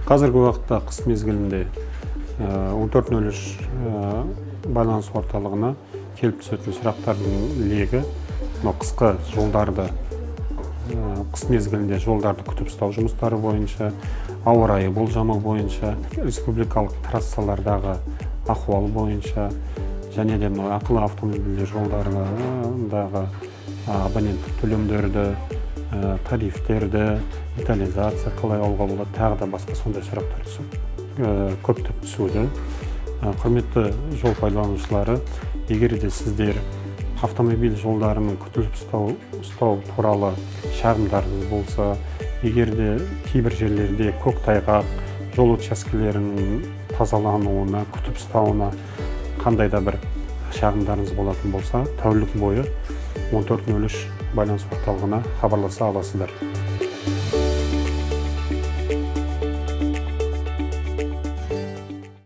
Қазіргі уақытта қыс мезгілінде 14.03 байланыс орталығына келіп түсетін сұрақтардың легі мынау қысқы жолдарды, қыс мезгілінде жолдарды күтіп ұстау жұмыстары бойынша, ауа райы болжамы бойынша, республикалық трассалардағы ахуал бойынша және де мынау ақылы автомобильдер жолдарындағы абоненттік төлемдерді, тарифтерді, детализация қалай алуға болады, тағы да басқа сондай сұрақтар көптеп түсуде. Құрметті жол пайдаланушылары, егер де сіздер автомобиль жолдарының күтіліп ұстау туралы шағымдарыңыз болса, егер де кейбір жерлерде көктайғақ жол учаскелерінің тазалануына, күтіп ұстауына қандай да бір шағымдарыңыз болатын болса, тәулік бойы 14.03 байланыс орталығына хабарласа аласыздар.